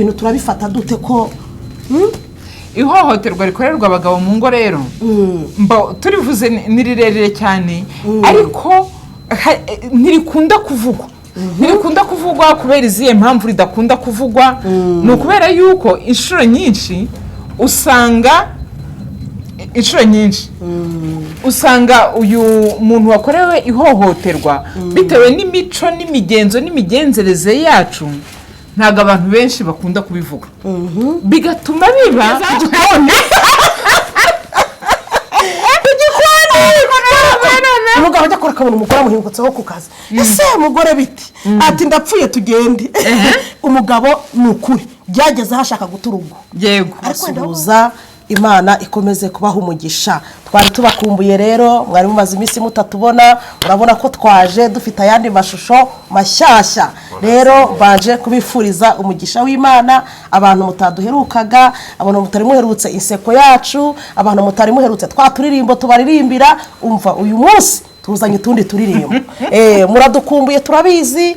Ibintu turabifata dute ko? Ihohoterwa rikorerwa abagabo mu ngo rero, turivuze ni rirerire cyane, ariko ntirikunda kuvugwa. Ntirikunda kuvugwa kubera izihe mpamvu ridakunda kuvugwa? Ni ukubera yuko inshuro nyinshi usanga uyu muntu wakorewe ihohoterwa, bitewe n'imico n'imigenzo n'imigenzereze yacu, ntabwo abantu benshi bakunda kubivuga, bigatuma biba Igikoni. Igikoni, umugabo ajya akora, akabona umugore amuhingutseho ku kazi: "Ese mugore, biti?" Ati: "Ndapfuye, tugende." Umugabo ni ukuri byageze aho ashaka guta urugo. Ariko wenda Imana ikomeze kubaha umugisha. Twari tubakumbuye rero, mwari mumaze iminsi mutatubona. Urabona ko twaje dufite ayandi mashusho mashyashya. Rero mbanje kubifuriza umugisha w'Imana, abantu mutaduherukaga, abantu mutari muherutse inseko yacu, abantu mutari muherutse twa turirimbo tubaririmbira. Umva, uyu munsi tuzanye utundi turirimbo. Muradukumbuye, turabizi.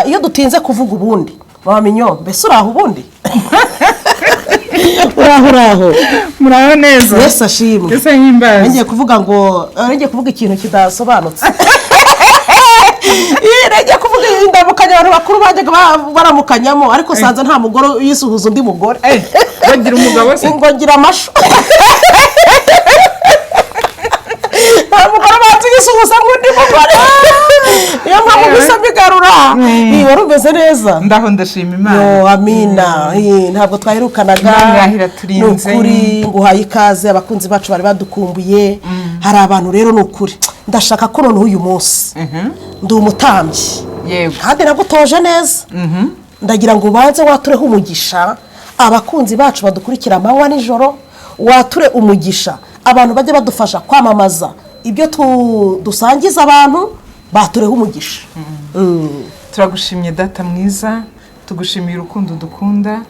Iyo dutinze kuvuga ubundi, mama Minyo, mbese uraho? Ubundi uraho, uraho? Muraho neza. Yesu ashimwe. Ese himbaza. Ngiye kuvuga ngo, ngiye kuvuga ikintu kidasobanutse. Ngiye kuvuga indamukanya abantu bakuru bajyaga baramukanyamo, ariko sanze nta mugore yisuhuza undi mugore. Bagira umugabo se? Ngo ngira amashu, nta mugore ubanza yisuhuza undi mugore. Niyo mpamvu gusa mbigarura. Wari umeze neza? Ndaho, ndashima Imana. Yo, amina. Ntabwo twaherukanaga. Imana irahira turinze. Ni ukuri nguhaye ikaze. Abakunzi bacu bari badukumbuye. Hari abantu rero, ni ukuri ndashaka ko noneho uyu munsi ndi umutambyi kandi nagutoje neza. Ndagira ngo ubanze watureho umugisha abakunzi bacu badukurikira amanywa nijoro, wature umugisha abantu bajya badufasha kwamamaza ibyo dusangiza abantu, batureho umugisha. Turagushimye Data mwiza, tugushimiye urukundo dukunda,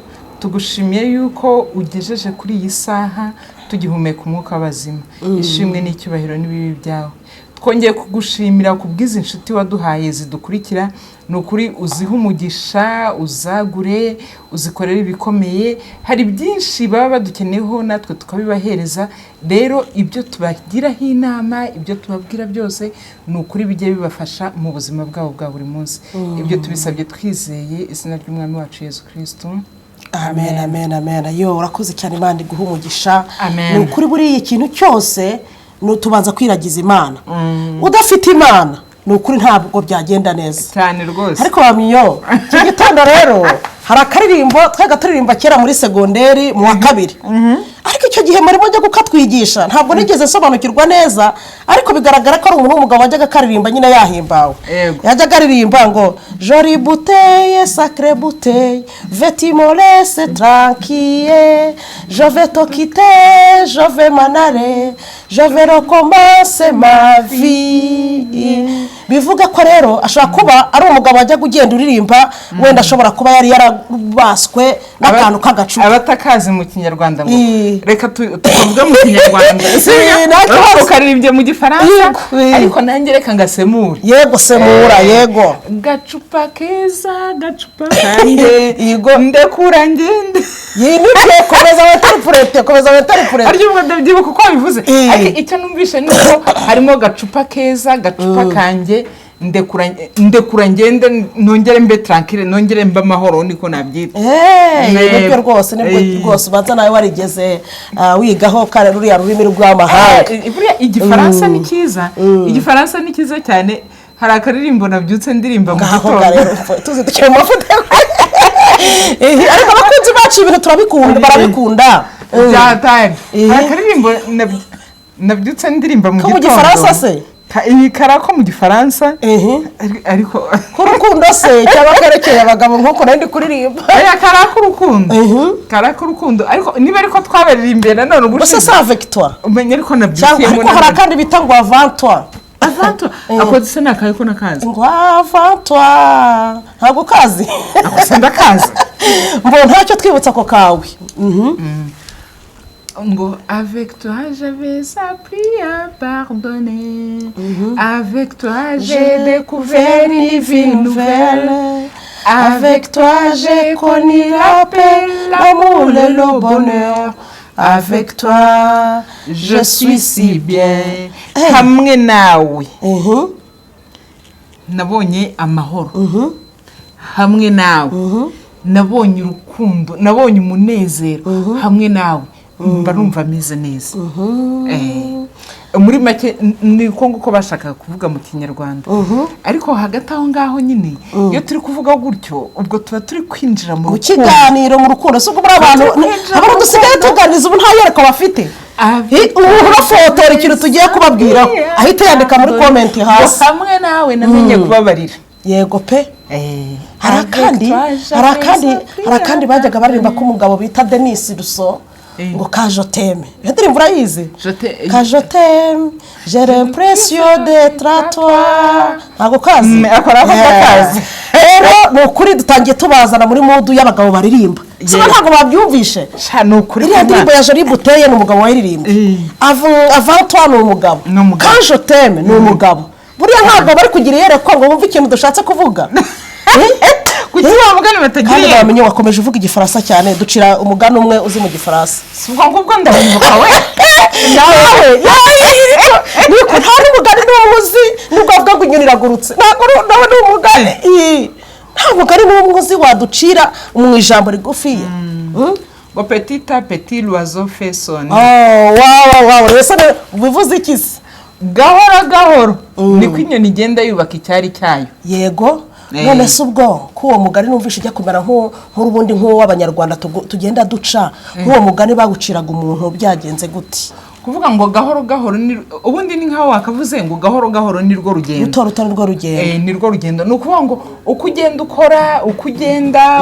tugushimiye yuko ugejeje kuri iyi saha tugihumeka umwuka w'abazima. Ishimwe n'icyubahiro n'ibibi byawe. Twongeye kugushimira ku bw'izi nshuti waduhaye zidukurikira. Ni ukuri uzihe umugisha, uzagure, uzikorere ibikomeye. Hari byinshi baba badukeneyeho natwe tukabibahereza. Rero ibyo tubagiraho inama, ibyo tubabwira byose, ni ukuri bijye bibafasha mu buzima bwabo bwa buri munsi. Ibyo tubisabye twizeye izina ry'Umwami wacu Yesu Kirisitu. Amen, amen, amen. Yo, urakoze cyane, Imana iguha umugisha. Amen. Ni ukuri buriya ikintu cyose ni tubanza kwiragiza Imana. Udafite Imana, ni ukuri ntabwo byagenda neza. Cyane rwose. Ariko bamyo iki gitondo rero hari akaririmbo twajyaga turirimba kera muri segonderi mu wa kabiri, ariko icyo gihe marimo njya kukatwigisha ntabwo nigeze nsobanukirwa neza, ariko bigaragara ko ari umuntu w'umugabo wajyaga akaririmba nyine yahimbawe. Yajyaga aririmba ngo: "Jolie bouteille, sacrée bouteille, veux-tu me laisser tranquille? Je vais te quitter, je vais m'en aller, je vais recommencer ma vie." Bivuga ko rero ashobora kuba ari umugabo wajyaga ugenda uririmba, wenda ashobora kuba yari yarabaswe n'akantu k'agacupa. Abatakazi mu Kinyarwanda ngo reka tukavuge mu Kinyarwanda. Nta kibazo. Ukaririmbye mu Gifaransa. Yego. Ariko nanjye reka ngasemure. Yego, semura, yego. Gacupa keza, gacupa kanjye, ndekura ngende. Iyi ni byo, komeza w'interprète, komeza w'interprète. Ariko ubwo ndabyibuka uko wabivuze. Ariko icyo numvishe ni uko harimo gacupa keza, gacupa kanjye, ndekura, ndekura ngende, nongere mbe tranquille, nongere mbe amahoro, niko nabyita. Nibyo rwose, nibwo rwose. Ubanza nawe warigeze wigaho kare ruriya rurimi rw'amahanga. Buriya Igifaransa ni cyiza, Igifaransa ni cyiza cyane. Hari akaririmbo nabyutse ndirimba mu Ngaho gitondo. Rero tuzi dukina mu mavuta. Ariko abakunzi bacu ibintu turabikunda, barabikunda. Byatari hari akaririmbo nabyutse ndirimba mu Ko mu gitondo. Gifaransa se? Iyi kari ako mu Gifaransa. Ariko K'urukundo se cyangwa kerekeye abagabo nk'uko nari ndi kuririmba? Aya kari ak'urukundo, kari ak'urukundo, ariko niba ariko twabaririmbiye nanone Gusa ubushize. C'est avec toi. Umenya ariko Cyangwa nabyukiyemo. ariko hari akandi bita ngo avant toi. Avant toi, ako se ni akahe ko nakazi? Ngo avant toi, ntabwo kazi? Ako se ndakazi. Mbona ntacyo twibutsa ako kawe. Ngo avec toi j'avais appris à pardonner, avec toi j'ai découvert une vie nouvelle, avec toi j'ai connu la paix, l'amour et le bonheur, avec toi je suis si bien. Hamwe nawe nabonye amahoro, hamwe nawe nabonye urukundo, nabonye umunezero, hamwe nawe mba numva ameze neza. Muri make ni uko nguko bashakaga kuvuga mu Kinyarwanda. Ariko hagati aho ngaho nyine, iyo turi kuvuga gutyo, ubwo tuba turi kwinjira mu mu rukundo. Kiganiro mu rukundo. Si ubwo muri abantu Turi kwinjira mu abantu dusigaye rukundo. tuganiriza ubu nta yereko bafite. Ubu urafotora ikintu tugiye kubabwiraho, ahita yandika muri comment hasi. Hamwe nawe namenye kubabarira. Yego pe. Hari akandi bajyaga baririmba ko umugabo bita Denis Ruso, ngo ka je t'aime. Iyo ndirimbo urayizi? Ka je t'aime, j'ai l'impression d'être à toi. Ntabwo kazi? Ako nako ndakazi. Rero ni ukuri dutangiye tubazana muri mood y'abagabo baririmba. Si ntabwo babyumvishe? Sha, ni ukuri. Iriya ndirimbo ya Jolie Buteye ni umugabo wayiririmbye. Avant toi ni umugabo. Ni umugabo. Ka je t'aime ni umugabo. Buriya ntabwo bari kugira iyerekwa ngo bumve ikintu dushatse kuvuga. Kuki wa mugani batagira? Kandi bamenye wakomeje uvuga Igifaransa cyane. Ducira umugani umwe uzi mu Gifaransa. Si ubwo ngubwo ndawibuka we. Nawe niko nta n'umugani n'umwe uzi, nubwo avuga ngo inyoni iragurutse, ntabwo nawe ni umugani. Nta mugani n'umwe uzi waducira mu ijambo rigufiya? Ngo petit à petit l'oiseau fait son nid. Oh, wow wow, rero bivuze iki se? Gahoro gahoro niko inyoni igenda yubaka icyari cyayo. Yego. None se ubwo ko uwo mugani numvishe ujya kumera nk'urubundi nk'uw'Abanyarwanda tugenda duca, nk'uwo mugani bawuciraga umuntu byagenze gute? Kuvuga ngo gahoro gahoro ni ubundi ni nkaho wakavuze ngo gahoro gahoro ni rwo rugendo. Ruto ruto ni rwo rugendo. Ni rwo rugendo. Ni ukuvuga ngo uko ugenda ukora, uko ugenda,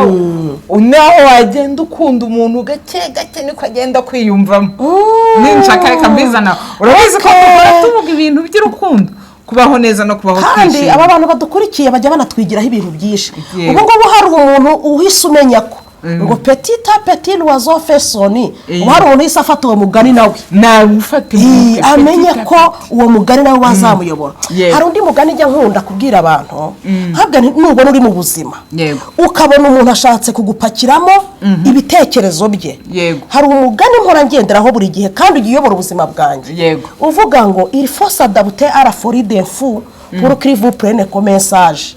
naho wagenda ukunda umuntu gake gake, niko agenda kwiyumvamo. Ninshaka reka mbizana. Urabizi ko duhora tuvuga ibintu by'urukundo, kubaho neza no kubaho Kandi twishimye. aba bantu badukurikiye bajya banatwigiraho ibintu byinshi. Ubu ngubu hari umuntu uhise umenya ko ngo petit à petit l'oiseau fait son nid. Ubu hari umuntu uhise afata uwo mugani nawe. Nawufate mu mutwe, amenye petit à ko uwo mugani nawe wazamuyobora. Hari undi mugani njya nkunda kubwira abantu, ntabwo nubona uri mu buzima, ukabona umuntu ashatse kugupakiramo ibitekerezo bye, hari umugani mpora ngenderaho buri gihe kandi ujya uyobora ubuzima bwanjye, uvuga ngo il faut s'adapter à la folie d'un fou pour qu'il vous prenne comme un sage.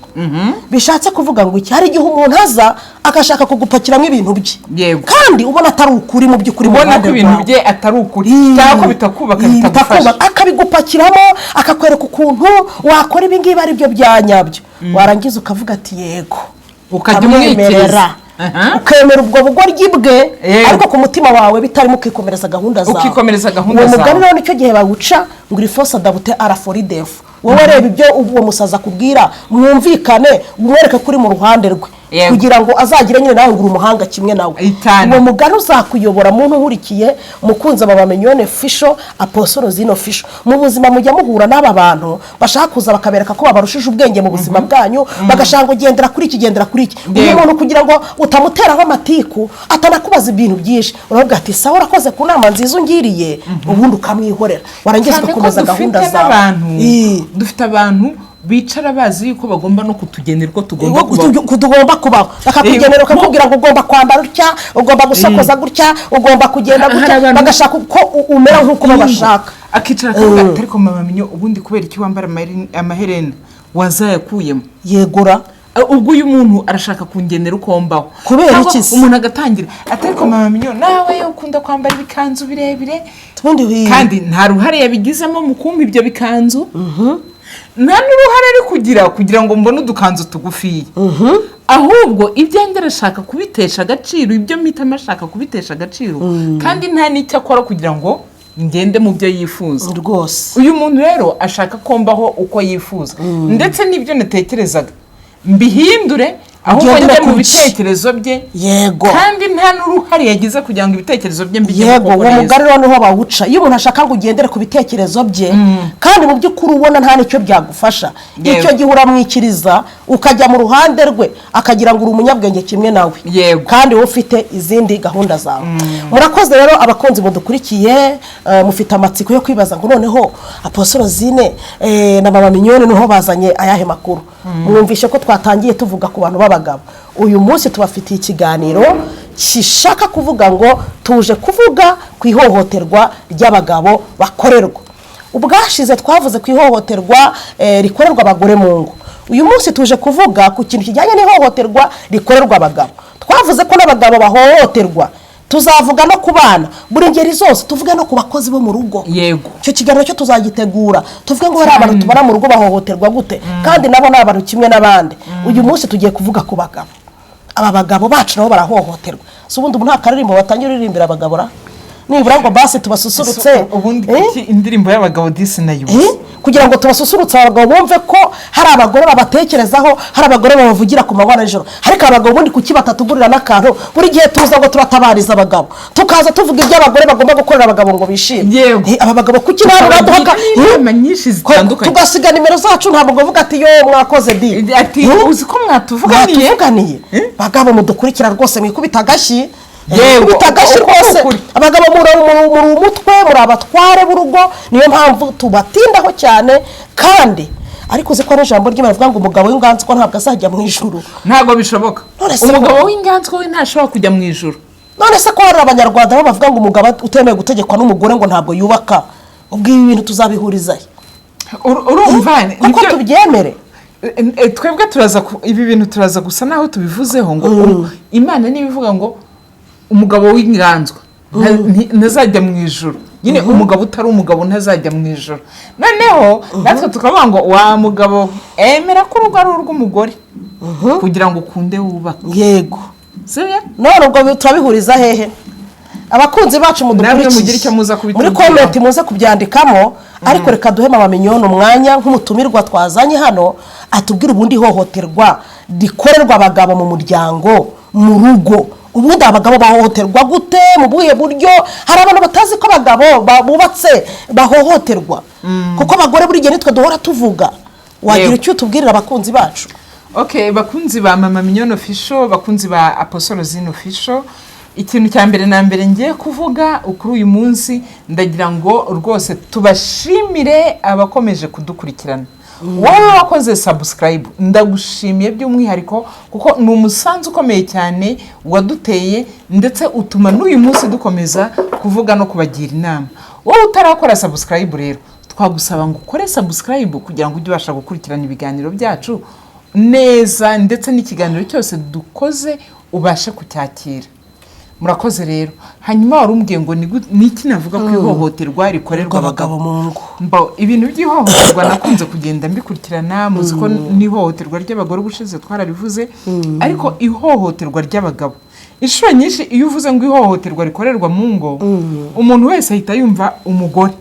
Bishatse kuvuga ngo iki? Hari igihe umuntu aza agashaka kugupakiramo ibintu bye, kandi ubona atari ukuri mu by'ukuri mu Ubona ko ruhande ibintu rwawe. bye atari ukuri, cyangwa ko bitakubaka, bitagufasha. Bitakubaka, akabigupakiramo, akakwereka ukuntu wakora ibi ngibi ari byo bya nyabyo, warangiza ukavuga ati yego. Ukajya Ukamwemerera. umwikiriza. Ukemera ubwo bugoryi bwe, ariko ku mutima wawe bitarimo, ukikomereza gahunda zawe. Ukikomereza gahunda Uwo mugani zawe. rero nicyo gihe bawuca ngo il faut s'adapter à la folie d'un fou. Wowe reba ibyo uwo musazi akubwira, mwumvikane, umwereke ko uri mu ruhande rwe, kugira ngo azagire nyine nawe ngo uri umuhanga kimwe nawe. Itanu. Uwo mugani uzakuyobora, muntu nkurikiye, umukunzi aba Bamignonne Official, Apostle Zino Official. Mu buzima mujya muhura n'aba bantu bashaka kuza bakabereka ko babarushije ubwenge mu buzima bwanyu, bagashaka ngo gendera kuri iki, gendera kuri iki. Uyu muntu kugira ngo utamuteraho amatiku, atanakubaza ibintu byinshi, uravuga ati sawa, urakoze ku nama nziza ungiriye, ubundi ukamwihorera, warangiza Cyane ko ugakomeza dufite gahunda zawe. n'abantu, dufite abantu bicara bazi yuko bagomba no kutugenera uko tugomba kubaho. Tugomba kubaho, bakakugenera, bakakubwira ngo ugomba kwambara utya, ugomba gusokoza gutya, ugomba kugenda Hari gutya, abantu- bagashaka uko umera nk'uko bo bashaka. Akicara akavuga ati ariko mama Minyo, ubundi kubera iki wambara amaherena wazayakuyemo? Yegura. Ubwo uyu muntu arashaka kungenera uko mbaho. Kubera Cyangwa iki se? umuntu agatangira ati ariko mama Minyo, nawe ukunda kwambara ibikanzu birebire. Ubundi Kandi nta ruhare yabigizemo mu kumpa ibyo bikanzu, nta n'uruhare ari kugira ngo mbone udukanzu tugufiya. Ahubwo ibyanjye arashaka kubitesha agaciro, ibyo mpitamo ashaka kubitesha agaciro, kandi nta n'icyo akora kugira ngo ngende mu byo yifuza. Uyu muntu rero ashaka ko mbaho uko yifuza, ndetse n'ibyo natekerezaga mbihindure. Ahubwo Ugendere njye mu ku ki? bitekerezo bye, kandi nta n'uruhare yagize kugira ngo ibitekerezo bye mbigemo. Yego, koko uwo neza. mugari rero niho bawuca, iyo umuntu ashaka ngo ugendere ku bitekerezo bye kandi mu by'ukuri ubona nta n'icyo byagufasha. Icyo gihe uramwikiriza ukajya mu ruhande rwe, akagira ngo uri umunyabwenge kimwe nawe, kandi wowe ufite izindi gahunda zawe. Murakoze rero abakunzi mudukurikiye, mufite amatsiko yo kwibaza ngo noneho Apostle Rosine na Mama Mignone niho bazanye ayahe makuru? Mwumvishe ko twatangiye tuvuga ku bantu b'abagabo. Uyu munsi tubafitiye ikiganiro gishaka kuvuga ngo tuje kuvuga ku ihohoterwa ry'abagabo bakorerwa. Ubwashize twavuze ku ihohoterwa rikorerwa abagore mu ngo. Uyu munsi tuje kuvuga ku kintu kijyanye n'ihohoterwa rikorerwa abagabo. Twavuze ko n'abagabo bahohoterwa, tuzavuga no ku bana, buri ngeri zose, tuvuge no ku bakozi bo mu rugo. Icyo kiganiro cyo tuzagitegura, tuvuge ngo hari abantu tubona mu rugo bahohoterwa gute, kandi nabo ni abantu kimwe n'abandi. Uyu munsi tugiye kuvuga ku bagabo. Aba bagabo bacu nabo barahohoterwa. Si ubundi ubu nta karirimbo batangira uririmbira abagabo ra, nibura ngo basi tubasusurutse? Ubundi Eh? kuki indirimbo y'abagabo disi nayibuze? Eh? Kugira ngo tubasusurutse, abagabo bumve ko hari abagore babatekerezaho, hari abagore babavugira ku manywa na nijoro. Ariko abagabo ubundi kuki batatugurira n'akantu? Buri gihe tuza ngo turatabariza abagabo, tukaza tuvuga ibyo abagore bagomba gukorera abagabo ngo bishime. Aba bagabo kuki ntabwo baduha Tukabagira n'inama nyinshi zitandukanye. Tugasiga nimero zacu, ntabwo bavuga ati: "Yo, mwakoze di." Ati uzi ko mwatuvuganiye? Mwatuvuganiye. Bagabo mudukurikira rwose, mwikubita agashyi. Mwikubita agashyi Uko ni rwose. ukuri. Abagabo muri umutwe, muri abatware b'urugo, niyo mpamvu tubatindaho cyane. Kandi ariko uzi ko n'ijambo ry'Imana rivuga ngo umugabo w'inganzwa ntabwo azajya mu ijuru? Ntabwo bishoboka. None se Umugabo w'inganzwa we ntashobora kujya mu ijuru. None se ko hari Abanyarwanda bo bavuga ngo umugabo utemewe gutegekwa n'umugore ngo ntabwo yubaka, ubwo ibi bintu tuzabihuriza he? Urumva Kuko tubyemere. Twebwe turaza ibi bintu turaza gusa naho tubivuzeho ngo Imana niba ivuga ngo umugabo w'inganzwa ntazajya mu ijuru, nyine umugabo utari umugabo ntazajya mu ijuru. Noneho natwe tukavuga ngo wa mugabo, emera ko urugo ari urw'umugore kugira ngo ukunde wubake. Sibyo? None ubwo turabihuriza hehe, abakunzi bacu Namwe mugire mudukurikiye? icyo muza Muri kubitubwiraho. comment muze kubyandikamo. Ariko reka duhe Mama Mignone umwanya nk'umutumirwa twazanye hano, atubwire ubundi ihohoterwa rikorerwa abagabo mu muryango, mu rugo. Ubundi abagabo bahohoterwa gute, mu buhe buryo? Hari abantu batazi ko abagabo bubatse bahohoterwa, kuko abagore buri gihe nitwe duhora tuvuga. Wagira icyo utubwirira abakunzi bacu? Ok, bakunzi ba Mama Mignone Official, bakunzi ba Apostle Rosine Official, ikintu cya mbere na mbere ngiye kuvuga kuri uyu munsi, ndagira ngo rwose tubashimire abakomeje kudukurikirana. Wowe wakoze subscribe, ndagushimiye by'umwihariko, kuko ni umusanzu ukomeye cyane waduteye, ndetse utuma n'uyu munsi dukomeza kuvuga no kubagira inama. Wowe utarakora subscribe rero, twagusaba ngo ukore subscribe kugira ngo ujye ubasha gukurikirana ibiganiro byacu neza, ndetse n'ikiganiro cyose dukoze ubashe kucyakira. Murakoze rero. Hanyuma wari umbwiye ngo ni iki navuga ku ihohoterwa rikorerwa abagabo mu ngo? Mbo, ibintu by'ihohoterwa nakunze kugenda mbikurikirana. Muzi ko n'ihohoterwa ry'abagore ubushize twararivuze, ariko ihohoterwa ry'abagabo, inshuro nyinshi iyo uvuze ngo ihohoterwa rikorerwa mu ngo, umuntu wese ahita yumva umugore.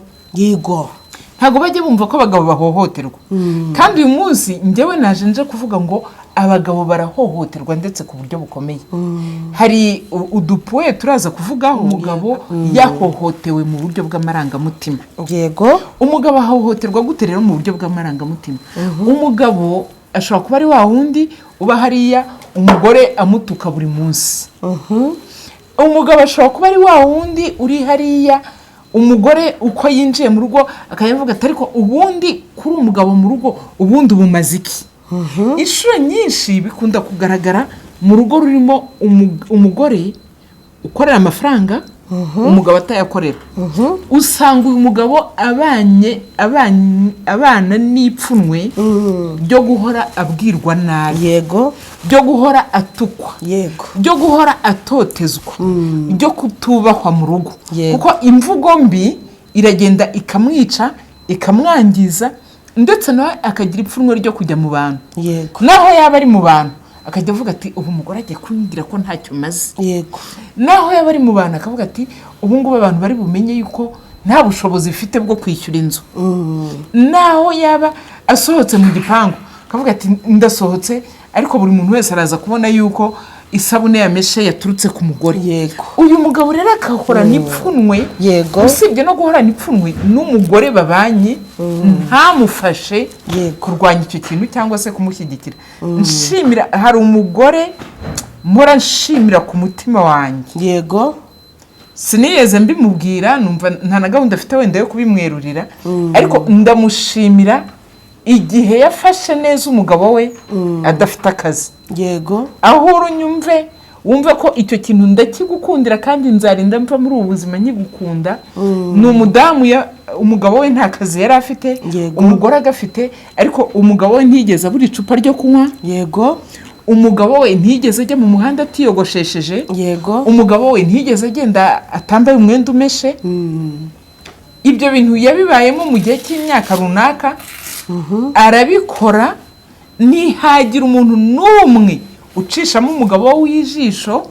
Ntabwo bajya bumva ko abagabo bahohoterwa. Kandi uyu munsi njyewe naje nje kuvuga ngo abagabo barahohoterwa, ndetse ku buryo bukomeye. Hari udupuwe turaza kuvugaho. Umugabo yahohotewe mu buryo bw'amarangamutima. Umugabo ahohoterwa gute rero mu buryo bw'amarangamutima? Umugabo ashobora kuba ari wa wundi uba hariya umugore amutuka buri munsi. Umugabo ashobora kuba ari wa wundi uri hariya, umugore uko yinjiye mu rugo akajya avuga ati: "Ariko ubundi kuri umugabo mu rugo, ubundi ubumaze iki?" Inshuro nyinshi bikunda kugaragara mu rugo rurimo umugore ukorera amafaranga, umugabo atayakorera. Usanga uyu mugabo abana n'ipfunwe ryo guhora abwirwa nabi, ryo guhora atukwa, ryo guhora atotezwa, ryo kutubahwa mu rugo. Kuko imvugo mbi iragenda ikamwica, ikamwangiza, ndetse nawe akagira ipfunwe ryo kujya mu bantu. Naho yaba ari mu bantu akajya avuga ati: "Ubu umugore agiye kumbwira ko ntacyo maze." Naho yaba ari mu bantu akavuga ati: "Ubu ngubu abantu bari bumenye yuko nta bushobozi mfite bwo kwishyura inzu." Naho yaba asohotse mu gipangu akavuga ati: "Ndasohotse, Ariko buri muntu wese araza kubona yuko isabune yameshe yaturutse ku mugore. Uyu mugabo rero agahorana ipfunwe. Usibye no guhorana ipfunwe, n'umugore babanye ntamufashe kurwanya icyo kintu cyangwa se kumushyigikira. Nshimira, hari umugore mpora nshimira ku mutima wanjye. Sinigeze mbimubwira, numva nta na gahunda afite wenda yo kubimwerurira, ariko ndamushimira igihe yafashe neza umugabo we adafite akazi. Aho uri unyumve, wumve ko icyo kintu ndakigukundira kandi nzarinda mva muri ubu buzima nkigukunda. Ni umudamu umugabo we nta kazi yari afite, umugore agafite, ariko umugabo we ntiyigeze abura icupa ryo kunywa. Umugabo we ntiyigeze ajya mu muhanda atiyogoshesheje. Umugabo we ntiyigeze agenda atambaye umwenda umeshe. Ibyo bintu yabibayemo mu gihe cy'imyaka runaka, arabikora, ntihagira umuntu n'umwe ucishamo umugabo we w'ijisho.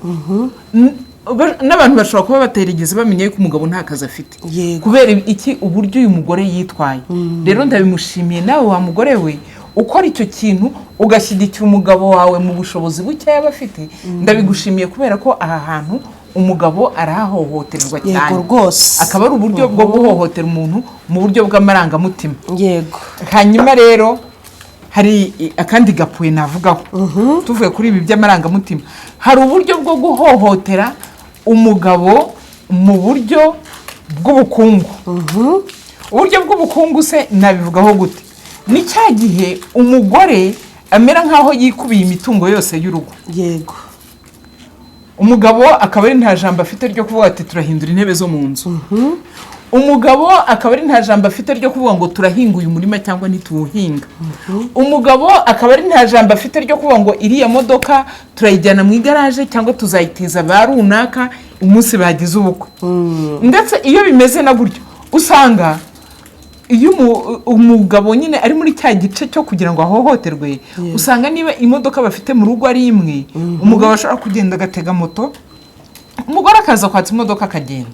N'abantu bashobora kuba batarigeze bamenya yuko umugabo nta kazi afite. Kubera iki? Uburyo uyu mugore yitwaye. Rero ndabimushimiye. Nawe wa mugore we ukora icyo kintu, ugashyigikira umugabo wawe mu bushobozi buke yaba afite, ndabigushimiye, kubera ko aha hantu umugabo arahahohoterwa cyane. Akaba ari uburyo bwo guhohotera umuntu mu buryo bw'amarangamutima. Hanyuma rero hari akandi gapuye navugaho tuvuye kuri ibi by'amarangamutima. Hari uburyo bwo guhohotera umugabo mu buryo bw'ubukungu. Uburyo bw'ubukungu se nabivugaho gute? Ni cya gihe umugore amera nk'aho yikubiye imitungo yose y'urugo, umugabo akaba ari nta jambo afite ryo kuvuga ati turahindura intebe zo mu nzu. Umugabo akaba ari nta jambo afite ryo kuvuga ngo turahinga uyu murima cyangwa ntituwuhinga. Umugabo akaba ari nta jambo afite ryo kuvuga ngo iriya modoka turayijyana mu igaraje cyangwa tuzayitiza ba runaka umunsi bagize ubukwe. Ndetse iyo bimeze na gutyo, usanga iyo umugabo nyine ari muri cya gice cyo kugira ngo ahohoterwe, usanga niba imodoka bafite mu rugo ari imwe, umugabo ashobora kugenda agatega moto, umugore akaza kwatsa imodoka akagenda.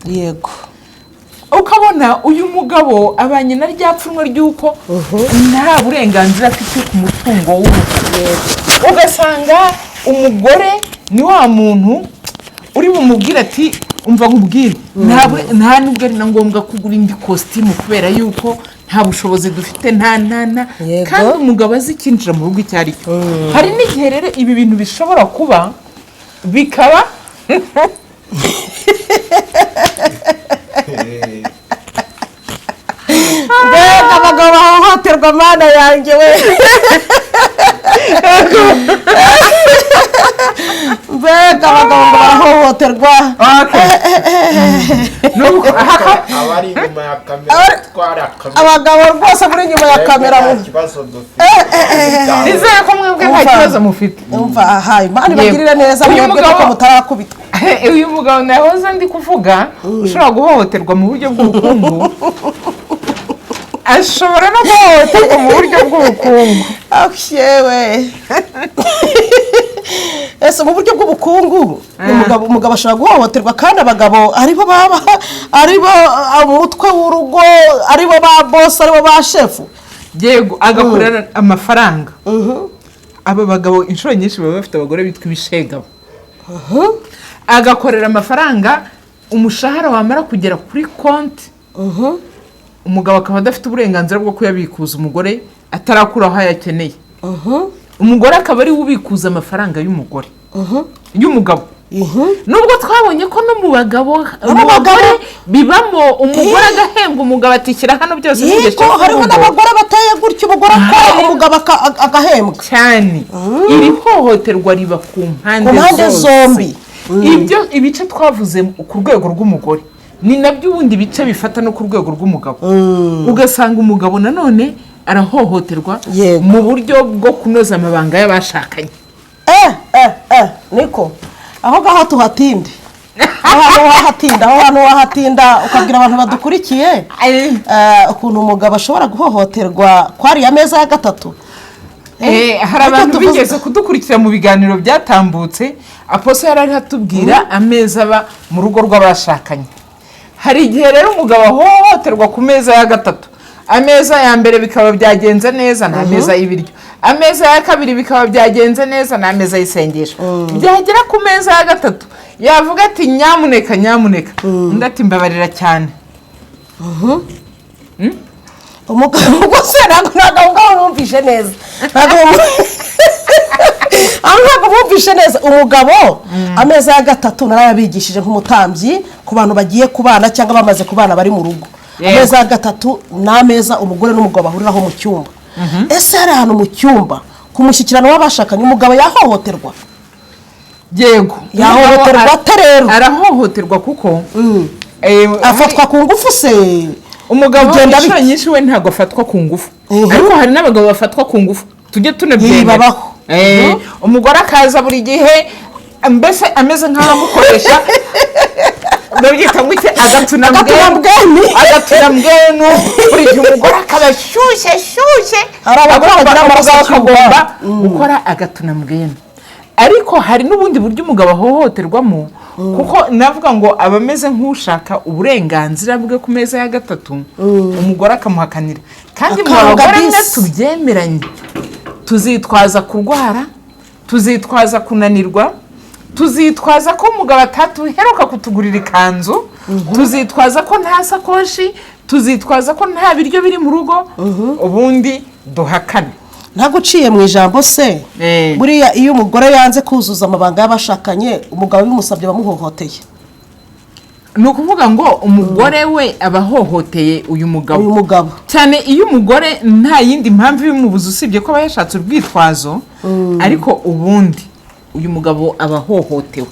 Ukabona uyu mugabo abanye na rya pfunwe ry'uko nta burenganzira afite ku mutungo w'urugo. Ugasanga umugore ni wa muntu uri bumubwire ati umva nkubwire, nta nubwo ari na ngombwa kugura indi kositimu kubera yuko nta bushobozi dufite, nta nta nta. Kandi umugabo azi icyinjira mu rugo icyo ari cyo. Hari n'igihe rero ibi bintu bishobora kuba bikaba Mbega abagabo bahohoterwa, Mana yanjye we! Mbega abagabo ngo barahohoterwa! Nuko Abari inyuma ya kamera twara kamera. Abagabo rwose muri inyuma ya kamera nta kibazo dufite. Nizere ko mwebwe nta kibazo mufite. Umva aha, Imana ibagirire neza. Uyu Mwebwe mugabo- kuko mutarakubitwa. Uyu mugabo nahoze ndi kuvuga ushobora guhohoterwa mu buryo bw'ubukungu, ashobora no guhohoterwa mu buryo bw'ubukungu. Ah, yewe, ese mu buryo bw'ubukungu umugabo ashobora guhohoterwa, kandi abagabo aribo baba aribo umutwe w'urugo, aribo ba bosi, aribo ba shefu? Yego, agakorera amafaranga. Aba bagabo inshuro nyinshi baba bafite abagore bitwa ibishegabo. Agakorera amafaranga, umushahara wamara kugera kuri konti, umugabo akaba adafite uburenganzira bwo kuyabikuza umugore atarakura aho ayakeneye. Umugore akaba ariwe ubikuza amafaranga y'umugore, y'umugabo. Nubwo twabonye ko no mu bagabo, No mu mu bagore bagabo. bibamo, umugore agahembwa, umugabo atishyira hano byose Yego, hariho n'abagore bateye gutyo, umugore akora, umugabo agahembwa. Cyane. Iri hohoterwa riba ku mpande Ku mpande zose. zombi. Ibyo ibice twavuze ku rwego rw'umugore ni nabyo ubundi bice bifata no ku rwego rw'umugabo. Ugasanga umugabo nanone arahohoterwa mu buryo bwo kunoza amabanga y'abashakanye. Niko aho ngaho tuhatinde, aho hantu wahatinda, aho hantu wahatinda ukabwira abantu badukurikiye ukuntu umugabo ashobora guhohoterwa ko ariya meza ya gatatu. Hari Icyo abantu tuvuze- bigeze kudukurikira mu biganiro byatambutse, aposo yari ariho atubwira ameza aba mu rugo rw'abashakanye. Hari igihe rero umugabo ahohoterwa ku meza ya gatatu. Ameza ya mbere bikaba byagenze neza, nta meza y'ibiryo. Ameza ya kabiri bikaba byagenze neza, ni ameza y'isengesho. Byagera ku meza ya gatatu, yavuga ati: "Nyamuneka, nyamuneka," undi ati: "Mbabarira cyane." Umugabo ubwo se ntabwo aho ngaho bumvishe neza, aho ntabwo bumvishe neza. Umugabo, ameza ya gatatu narayabigishije nk'umutambyi ku bantu bagiye kubana cyangwa bamaze kubana bari mu rugo. Ameza ya gatatu ni ameza umugore n'umugabo bahuriraho mu cyumba. Ese hari ahantu mu cyumba ku mushyikirano w'abashakanye umugabo yahohoterwa? Yego. Yahohoterwa ate rero? Arahohoterwa kuko Afatwa ku ngufu se? Umugabo Bigenda inshuro bite? nyinshi we ntabwo afatwa ku ngufu, ariko hari n'abagabo bafatwa ku ngufu, tujye tunabyemera. Babaho. Umugore akaza buri gihe mbese ameze nk'aho amukoresha, babyita ngo iki, agatuna. Agatuna mbwenu. Agatuna mbwenu. Buri gihe umugore akaba ashyushye ashyushye. Hari abagore bagira amaraso Umugabo ashyuha. akagomba gukora agatuna mbwenu. Ariko hari n'ubundi buryo umugabo ahohoterwamo, kuko navuga ngo aba ameze nk'ushaka uburenganzira bwe ku meza ya gatatu, umugore akamuhakanira. Kandi mu Akanga bagore mwe bisi. tubyemeranye, tuzitwaza kurwara, tuzitwaza kunanirwa, tuzitwaza ko umugabo atatuheruka kutugurira ikanzu, tuzitwaza ko nta sakoshi, tuzitwaza ko nta biryo biri mu rugo, ubundi duhakane. Ntabwo uciye mu ijambo se? Buriya iyo umugore yanze kuzuza amabanga y'abashakanye, umugabo bimusabye bamuhohoteye? Ni ukuvuga ngo umugore we aba ahohoteye uyu mugabo. Uyu mugabo. Cyane iyo umugore nta yindi mpamvu ibimubuza usibye ko aba yashatse urwitwazo, ariko ubundi uyu mugabo aba ahohotewe,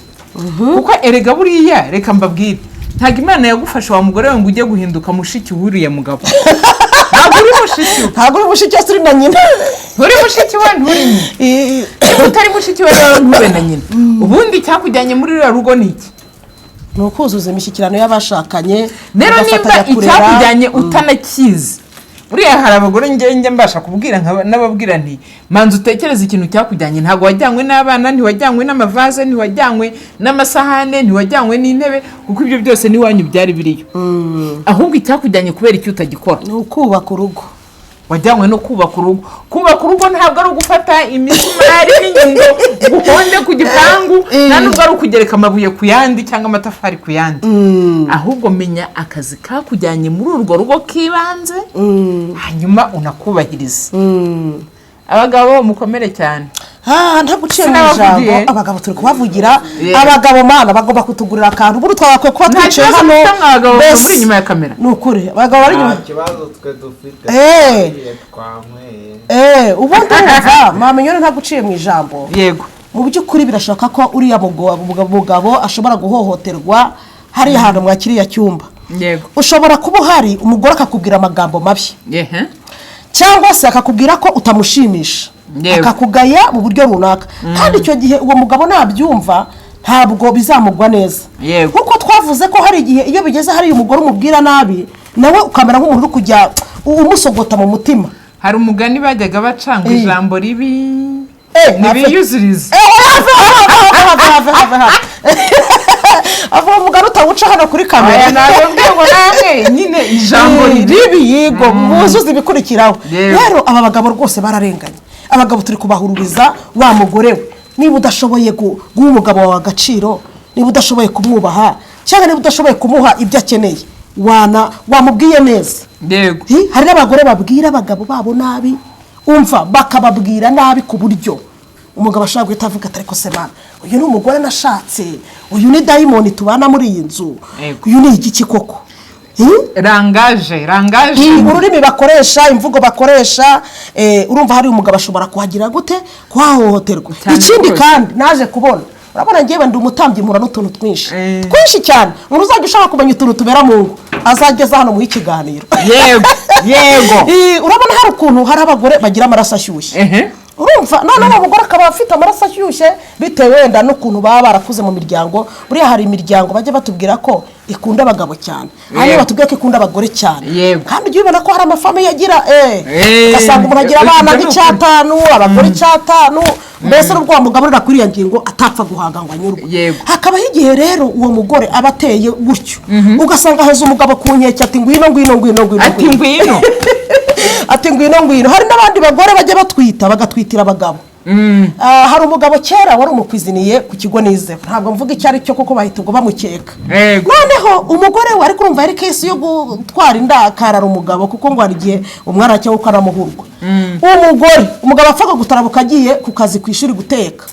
kuko erega buriya reka mbabwire, ntabwo Imana yagufasha wa mugore we ngo ujye guhinduka mushiki w'uriya mugabo. Ntabwo uri mushiki we. Ntabwo uri mushiki we, uri na nyina. Nturi mushiki we, nturi nyina. Niba utari mushiki we rero, ntube na nyina. Ubundi icyakujyanye muri ruriya rugo ni iki? Ni ukuzuza imishyikirano y'abashakanye, Rero nimba mugafatanya kurera. icyakujyanye utanakizi, buriya hari abagore njye mbasha kubwira n'ababwira nti: "Manza utekereze ikintu cyakujyanye." Ntabwo wajyanywe n'abana, ntiwajyanywe n'amavaze, ntiwajyanywe n'amasahane, ntiwajyanywe n'intebe, kuko ibyo byose n'iwanyu byari biriyo. Ahubwo icyakujyanye, kubera icyo utagikora? Ni ukubaka urugo. Wajyanywe no kubaka urugo. Kubaka urugo ntabwo ari ugufata imisumari n'inyundo ngo uhonde ku gipangu, nta nubwo ari ukugereka amabuye ku yandi cyangwa amatafari ku yandi. Ahubwo menya akazi kakujyanye muri urwo rugo k'ibanze, hanyuma unakubahirize. Abagabo mukomere cyane. Ah, ntabwo uciye mu ijambo. Sinabavugiye. Abagabo turi kubavugira. Yeah. Abagabo mana bagomba kutugurira akantu. Ubundi twagakwiye kuba Nta twicaye kibazo hano. mufite mwa bagabo Mbese, muri inyuma ya kamera. Ni ukuri abagabo bari inyuma. Nta kibazo twe dufite. Eh. Twariye, twanyweye. Ubundi wumva mama nyine, ntabwo uciye mu ijambo. Yego. Mu by'ukuri birashoboka ko uriya mugabo ashobora guhohoterwa hariya hantu mwa kiriya cyumba. Ushobora kuba uhari, umugore akakubwira amagambo mabi, cyangwa se akakubwira ko utamushimisha, akakugaya mu buryo runaka. Kandi icyo gihe uwo mugabo nabyumva ntabwo bizamugwa neza. Kuko twavuze ko hari igihe iyo bigeze hariya umugore umubwira nabi, nawe ukamera nk'umuntu uri kujya umusogota mu mutima. Hari umugani bajyaga baca ngo ijambo ribi ntibiyuzurize. Have, have, have, have, have. Ava uwo mugani utawuca hano kuri kamera. Aya ntabwo mbwiye ngo namwe nyine ijambo ribi. Ribi yigo muzuze ibikurikiraho. Rero aba bagabo rwose bararenganye. Abagabo turi kubahururiza. Wa mugore we, niba udashoboye guha umugabo wawe agaciro, niba udashoboye kumwubaha, cyangwa niba udashoboye kumuha ibyo akeneye, wana wamubwiye neza. Hari n'abagore babwira abagabo babo nabi, umva, bakababwira nabi ku buryo umugabo ashobora guhita avuga ati: "Ariko se mana, uyu ni umugore nashatse? Uyu ni dayimoni tubana muri iyi nzu? Uyu ni igiki koko?" Langage, langage. Ururimi bakoresha, imvugo bakoresha, urumva hari umugabo ashobora kuhagira gute, kuhahohoterwa. Cyane Ikindi rwose. kandi naje kubona, urabona ngewe ndi umutambyi, mpura n'utuntu twinshi, twinshi cyane. Umuntu uzajya ushaka kumenya utuntu tubera mu ngo azageza hano muhe ikiganiro. yego yego Urabona hari ukuntu hari abagore bagira amaraso ashyushye. Urumva noneho uwo mugore akaba afite amaraso ashyushye bitewe wenda n'ukuntu baba barakuze mu miryango. Buriya hari imiryango bajya batubwira ko ikunda abagabo cyane, hanyuma batubwira ko ikunda abagore cyane. Kandi ujya ubibona ko hari amafamiye agira ugasanga umuntu agira abana Ibyo ni ukuri. nk'icyatanu, abagore icyatanu, mbese n'ubwo wamugaburira kuri iyo ngingo atapfa guhaga ngo anyurwe. Hakabaho igihe rero uwo mugore aba ateye gutyo, ugasanga aheza umugabo ku nkeke ati: "Ngwino, ngwino, ngwino, ngwino." Ati: "Ngwino." Ati ngwino, ngwino. Hari n'abandi bagore bajya batwita, bagatwitira abagabo. Hari umugabo kera wari umukwiziniye ku kigo nizeho, ntabwo mvuga icyo ari cyo kuko bahita ubwo bamukeka. Noneho umugore we, ariko urumva yari case yo gutwara inda akarara umugabo, kuko ngo hari igihe umwana cyangwa ukanamuhurwa. Umugore, umugabo apfaga gutarabuka agiye ku kazi, ku ishuri guteka,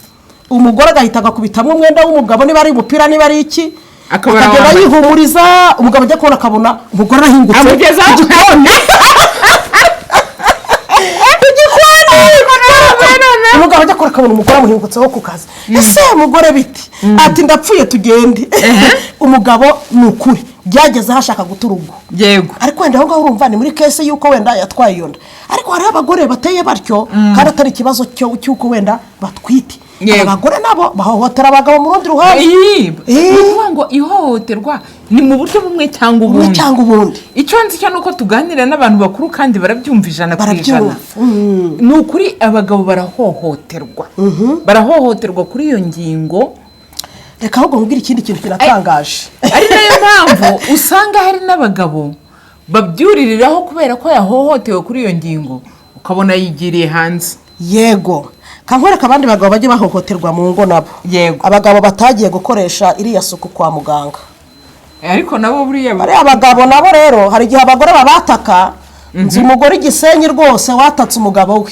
umugore agahita agakubitamo umwenda w'umugabo, niba ari umupira, niba ari iki, Akabona akagenda wambaye. yihumuriza. Umugabo ajya kubona akabona umugore arahingutse Amugezaho. ku gikoni, ku gikoni. Umugabo ajya akora akabona umugore amuhingutseho ku kazi. Ese umugore biti? Ati ndapfuye, tugende. Umugabo ni ukuri byageze aho ashaka guta urugo. Ariko wenda aho ngaho urumva ni muri case y'uko wenda yatwaye iyo nda, ariko hariho abagore bateye batyo kandi atari ikibazo cy'uko wenda batwite. Aba bagore nabo bahohotera abagabo mu rundi ruhande. Iyi, ni ukuvuga ngo ihohoterwa ni mu buryo bumwe cyangwa bumwe ubundi. Cyangwa ubundi. Icyo nzi cyo ni uko tuganira n'abantu bakuru kandi barabyumva 100%. Barabyumva. Ni ukuri abagabo barahohoterwa, barahohoterwa kuri iyo ngingo. Reka ahubwo nkubwire ikindi kintu kiratangaje. Ari nayo mpamvu usanga hari n'abagabo babyuririraho kubera ko yahohotewe kuri iyo ngingo, ukabona yigiriye hanze. Yego, kankwereka abandi bagabo bajya bahohoterwa mu ngo nabo. Abagabo batagiye gukoresha iriya suku kwa muganga. Ariko nabo buriya Bariya abagabo nabo rero hari igihe abagore babataka. Nzi umugore igisenyi rwose watatse umugabo we,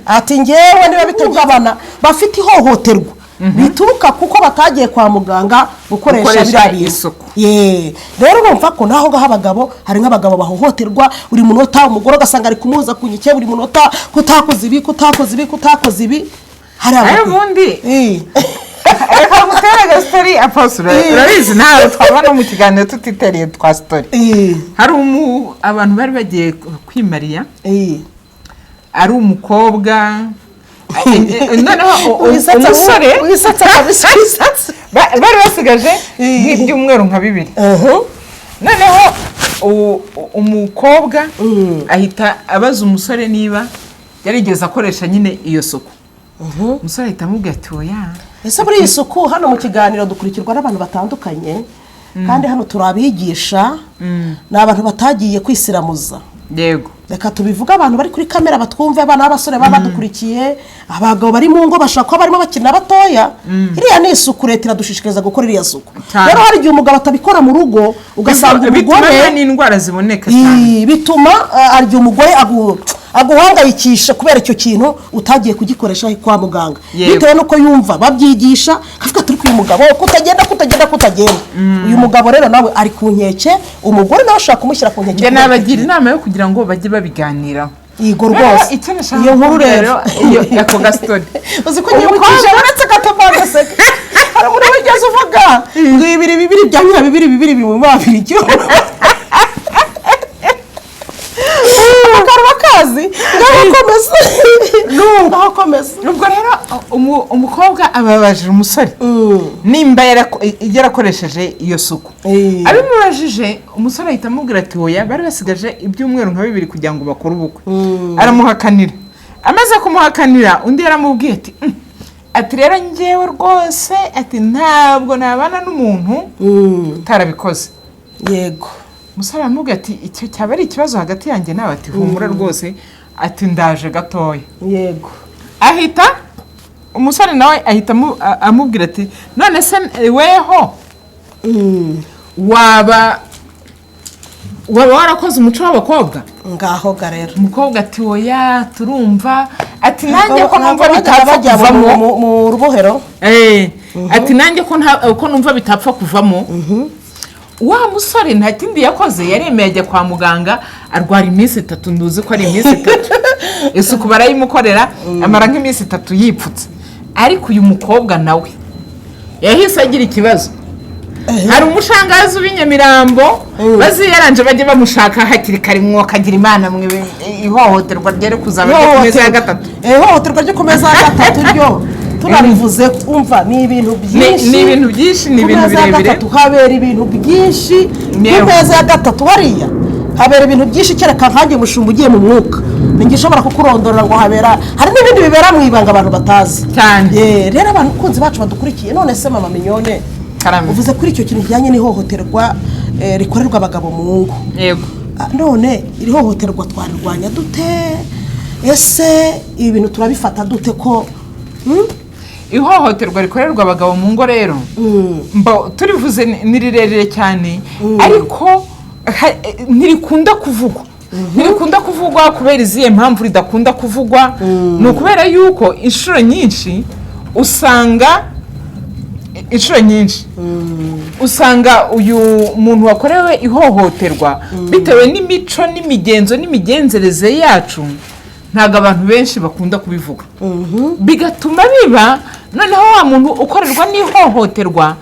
ati ngewe niba bitugabana bafite ihohoterwa bituruka kuko batagiye kwa muganga gukoresha Gukoresha biriya bintu. isuku. Ye, rero urumva ko naho ngaho abagabo, hari nk'abagabo bahohoterwa buri munota, umugore ugasanga ari kumuhoza ku nkeke buri munota, kutakoze ibi, kutakoze ibi, kutakoze ibi. Hari Ayo abagabo ubundi reka ngutere agastori, apostle. Urabizi nawe twaba no mu kiganiro tutitereye twa story. Hari abantu bari bagiye kwimariya, ari umukobwa, noneho umusore Wisatse kabisa, wisatse. Bari basigaje nk'ibyumweru nka 2. Noneho umukobwa ahita abaza umusore niba yarigeze akoresha nyine iyo suku. Umusore ahita amubwira ati oya. Ese muri iyi suku, hano mu kiganiro dukurikirwa n'abantu batandukanye, kandi hano turabigisha, ni abantu batagiye kwisiramuza. Reka tubivuge, abantu bari kuri kamera batwumve, abana b'abasore baba badukurikiye, abagabo bari mu ngo bashobora kuba barimo bakina batoya. Iriya ni isuku, leta iradushishikariza gukora iriya suku. Rero hari igihe umugabo atabikora mu rugo, ugasanga Bituma umugore nta n'indwara ziboneka cyane. Bituma hari igihe umugore aguhangayikisha kubera icyo kintu utagiye kugikoresha kwa muganga, bitewe n'uko yumva babyigisha, akavuga turi uyu mugabo kutagenda, kutagenda, kutagenda. Uyu mugabo rero nawe ari ku nkeke, umugore nawe ashobora kumushyira ku nkeke Njye kubera icyo nabagira kintu. inama yo kugira ngo bajye babiganiraho. Yego Noneho rwose. icyo nashaka Iyo nkuru kukubwira rero, iyo ako gastori. Uzi ko nyibukije, uretse gato, hari umuntu wigeze uvuga ngo bibiri bibiri bya nyira bibiri bibiri biri mu mabiri igihugu akanwa kazi. Ngaho komeza, ngaho komeza. Ubwo rero umukobwa ababajije umusore nimba yarakoresheje iyo suku. Abimubajije, umusore ahita amubwira ati oya. Bari basigaje ibyumweru nka 2 kugira ngo bakore ubukwe. Aramuhakanira. Amaze kumuhakanira, undi yaramubwiye ati ati rero njyewe rwose, ati ntabwo nabana n'umuntu utarabikoze." Umusore aramubwira ati icyo cyaba ari ikibazo hagati yanjye nawe, ati humura rwose, ati ndaje gatoya. Ahita umusore nawe ahita amubwira ati none se weho waba warakoze umuco w'abakobwa? Ngaho ga rero. Umukobwa ati oya. Turumva ati nanjye ko numva Ntabwo bajyaga bitapfa bajya kuvamo. mu rubohero. Ati nanjye ko numva bitapfa kuvamo. Wa musore nta kindi yakoze, yaremeye ajya kwa muganga, arwara iminsi 3, nduzi ko ari iminsi 3. Isuku barayimukorera, amara nk'iminsi 3 yipfutse. Ariko uyu mukobwa nawe yahise agira ikibazo. Hari umushangazi w'i Nyamirambo baziyaranje bajye bamushaka hakiri kare, mwakagira Imana mwe, ihohoterwa ryari kuzaba ryo ku meza ya gatatu. Ihohoterwa ryo ku meza ya gatatu ryo tunarivuze, umva ni ibintu byinshi. Ni ibintu byinshi, ni Ku ibintu meza ya birebire. gatatu habera ibintu byinshi. Ku meza ya gatatu hariya habera ibintu byinshi, kereka nkanjye mushumba ugiye mu mwuka ninjye ushobora kukurondorera ngo habera. Hari n'ibindi bibera mu ibanga abantu batazi. Cyane. Rero abantu kunzi bacu badukurikiye, none se mama Mignone, Karame. uvuze kuri icyo kintu kijyanye n'ihohoterwa rikorerwa abagabo mu ngo. Yego. None iri hohoterwa twarirwanya dute? Ese ibi bintu turabifata dute ko Ihohoterwa rikorerwa abagabo mu ngo rero, turivuze ni rirerire cyane, ariko ntirikunda kuvugwa. Ntirikunda kuvugwa kubera izihe mpamvu ridakunda kuvugwa? Ni ukubera yuko inshuro nyinshi usanga uyu muntu wakorewe ihohoterwa, bitewe n'imico n'imigenzo n'imigenzereze yacu, ntabwo abantu benshi bakunda kubivuga, bigatuma biba noneho wa muntu ukorerwa n'ihohoterwa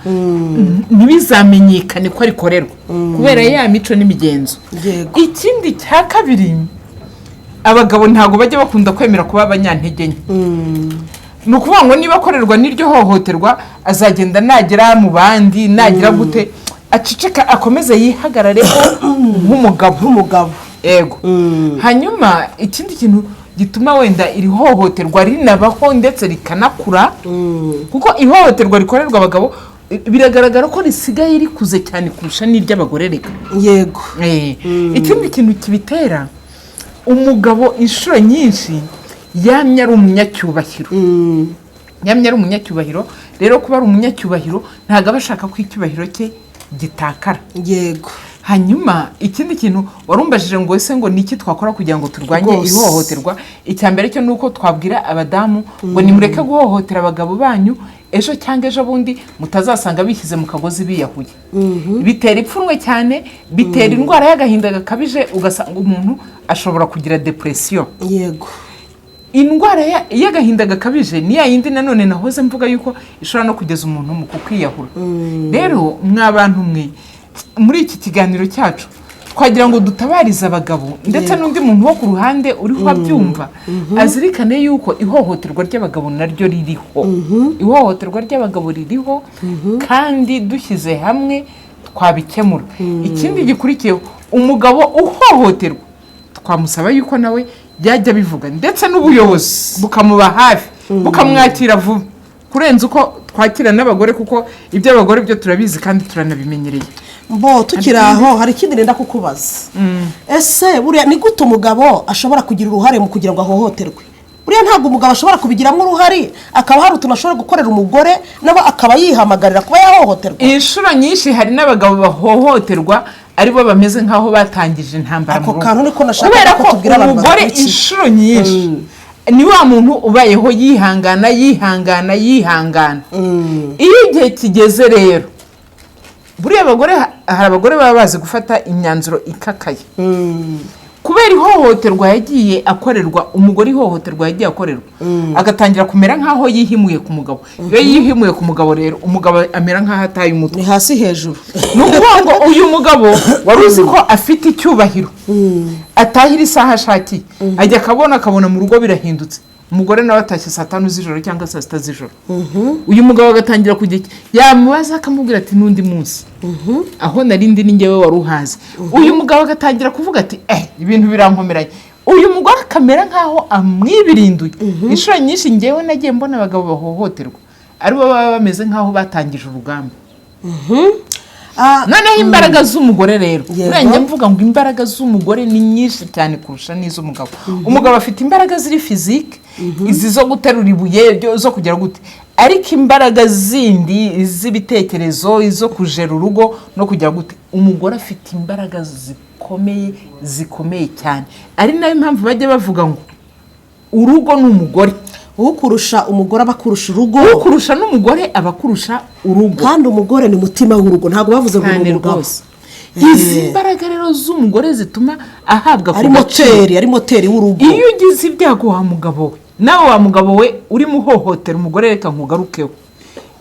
ntibizamenyekane ko arikorerwa kubera ya mico n'imigenzo. Ikindi cya kabiri, abagabo ntabwo bajya bakunda kwemera kuba abanyantege nke. Ni ukuvuga ngo niba akorerwa n'iryo hohoterwa, azagenda nagera mu bandi, nagira gute, aceceka, akomeze yihagarareho nk'umugabo. Nk'umugabo. Yego. Hanyuma ikindi kintu gituma wenda iri hohoterwa rinabaho ndetse rikanakura, kuko ihohoterwa rikorerwa abagabo biragaragara ko risigaye rikuze cyane kurusha n'iry'abagore reka. Ikindi kintu kibitera, umugabo inshuro nyinshi yamye ari umunyacyubahiro. Yamye ari umunyacyubahiro. Rero kuba ari umunyacyubahiro, ntabwo aba ashaka ko icyubahiro cye gitakara. Hanyuma ikindi kintu warumbajije ngo ese ngo ni iki twakora kugira ngo turwanye ihohoterwa? Icya mbere cyo ni uko twabwira abadamu ngo nimureke guhohotera abagabo banyu, ejo cyangwa ejo bundi mutazasanga bishyize mu kagozi biyahuye. Bitera ipfunwe cyane, bitera indwara y'agahinda gakabije, ugasanga umuntu ashobora kugira depression. Indwara y'agahinda gakabije ni ya yindi nanone nahoze mvuga yuko ishobora no kugeza umuntu mu kukwiyahura. Rero mwa bantu mwe, muri iki kiganiro cyacu twagira ngo dutabarize abagabo ndetse n'undi muntu wo ku ruhande uriho abyumva, azirikane yuko ihohoterwa ry'abagabo naryo ririho. Ihohoterwa ry'abagabo ririho, kandi dushyize hamwe twabikemura. Ikindi gikurikiyeho, umugabo uhohoterwa twamusaba yuko nawe yajya abivuga, ndetse n'ubuyobozi bukamuba hafi, bukamwakira vuba kurenza uko twakira n'abagore, kuko iby'abagore byo turabizi kandi turanabimenyereye. Mbo tukiri aho, hari ikindi nenda kukubaza. Ese buriya ni gute umugabo ashobora kugira uruhare mu kugira ngo ahohoterwe? Buriya ntabwo umugabo ashobora kubigiramo uruhare, akaba hari utuntu ashobora gukorera umugore, nawe akaba yihamagarira kuba yahohoterwa? Inshuro nyinshi hari n'abagabo bahohoterwa aribo bameze nk'aho batangije intambara Ako mu rugo. kantu niko nashakaga Kubera ko ko tubwira abantu umugore badukurikiye. inshuro nyinshi ni wa muntu ubayeho yihangana, yihangana, yihangana. Iyo igihe kigeze rero, buriya abagore, hari abagore baba bazi gufata imyanzuro ikakaye kubera ihohoterwa yagiye akorerwa. Umugore ihohoterwa yagiye akorerwa, agatangira kumera nk'aho yihimuye ku mugabo. Iyo yihimuye ku mugabo rero, umugabo amera nk'aho ataye umutwe. Ni hasi hejuru. Ni ukuvuga ngo uyu mugabo wari uzi ko afite icyubahiro, atahira isaha ashakiye, ajya akabona mu rugo birahindutse, umugore nawe atashye saa 5 z'ijoro cyangwa saa 6 z'ijoro. Uyu mugabo agatangira kujya yamubaza, akamubwira ati: "N'undi munsi aho narindi ni njyewe wari uhazi." Uyu mugabo agatangira kuvuga ati: "Eh, ibintu birankomeranye." Uyu mugore akamera nk'aho amwibirinduye. Inshuro nyinshi ngewe nagiye mbona abagabo bahohoterwa aribo baba bameze nk'aho batangije urugamba. Noneho imbaraga z'umugore rero, buriya njya mvuga ngo imbaraga z'umugore ni nyinshi cyane kurusha n'iz'umugabo. Umugabo afite imbaraga ziri physique, izi zo guterura ibuye, zo kugera gute, ariko imbaraga zindi iz'ibitekerezo, izo kujera urugo no kugera gute, umugore afite imbaraga zikomeye, zikomeye cyane. Ari nayo mpamvu bajya bavuga ngo urugo ni umugore. Ukurusha umugore aba akurusha urugo. Ukurusha n'umugore aba akurusha urugo. Kandi umugore ni umutima w'urugo, ntabwo bavuze ngo ni Cyane umugabo. rwose. Izi mbaraga rero z'umugore zituma ahabwa Ari ku gaciro. moteri, ari moteri w'urugo. Iyo ugize ibyago wa mugabo we, nawe wa mugabo we urimo uhohotera umugore, reka nkugarukeho.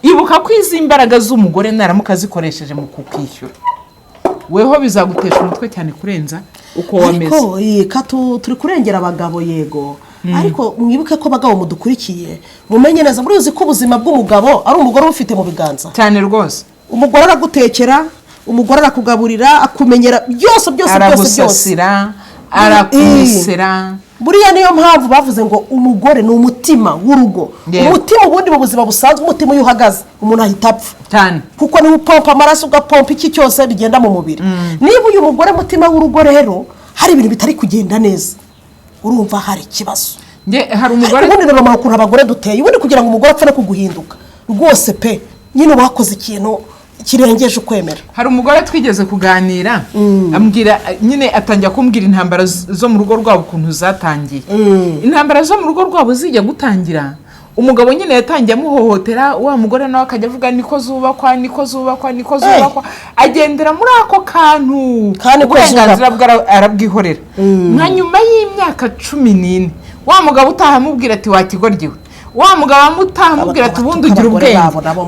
Ibuka ko izi mbaraga z'umugore naramuka zikoresheje mu kukishyura, weho bizagutesha umutwe cyane kurenza uko wameze. Ariko turi kurengera abagabo, yego, ariko mwibuke ko abagabo mudukurikiye, mumenye neza, murizi ko ubuzima bw'umugabo ari umugore ubufite mu biganza. Cyane rwose. Umugore aragutekera, umugore arakugaburira, akumenyera byose, byose, byose, byose. Aragusasira, arakumesera. Buriya niyo mpamvu bavuze ngo umugore ni umutima w'urugo. Umutima ubundi mu buzima busanzwe, umutima iyo uhagaze umuntu ahita apfa cyane, kuko niba upompa amaraso, ugapompa iki cyose bigenda mu mubiri. Niba uyu mugore mutima w'urugo rero hari ibintu bitari kugenda neza, urumva hari ikibazo. Hari umugore ubundi rero ukuntu abagore duteye, ubundi kugira ngo umugore apfe no kuguhinduka rwose pe, nyine uba wakoze ikintu kirengeje ukwemera. Hari umugore twigeze kuganira, ambwira nyine, atangira kumbwira intambara zo mu rugo rwabo ukuntu zatangiye. Intambara zo mu rugo rwabo zijya gutangira, umugabo nyine yatangiye amuhohotera, wa mugore nawe akajya avuga niko zubakwa, niko zubakwa, niko zubakwa, agendera muri ako kantu, uburenganzira bwe arabwihorera. Nka nyuma y'imyaka 14, wa mugabo utaha amubwira ati wakigoryiwe, wa mugabo utaha amubwira ati ubundi ugira ubwenge,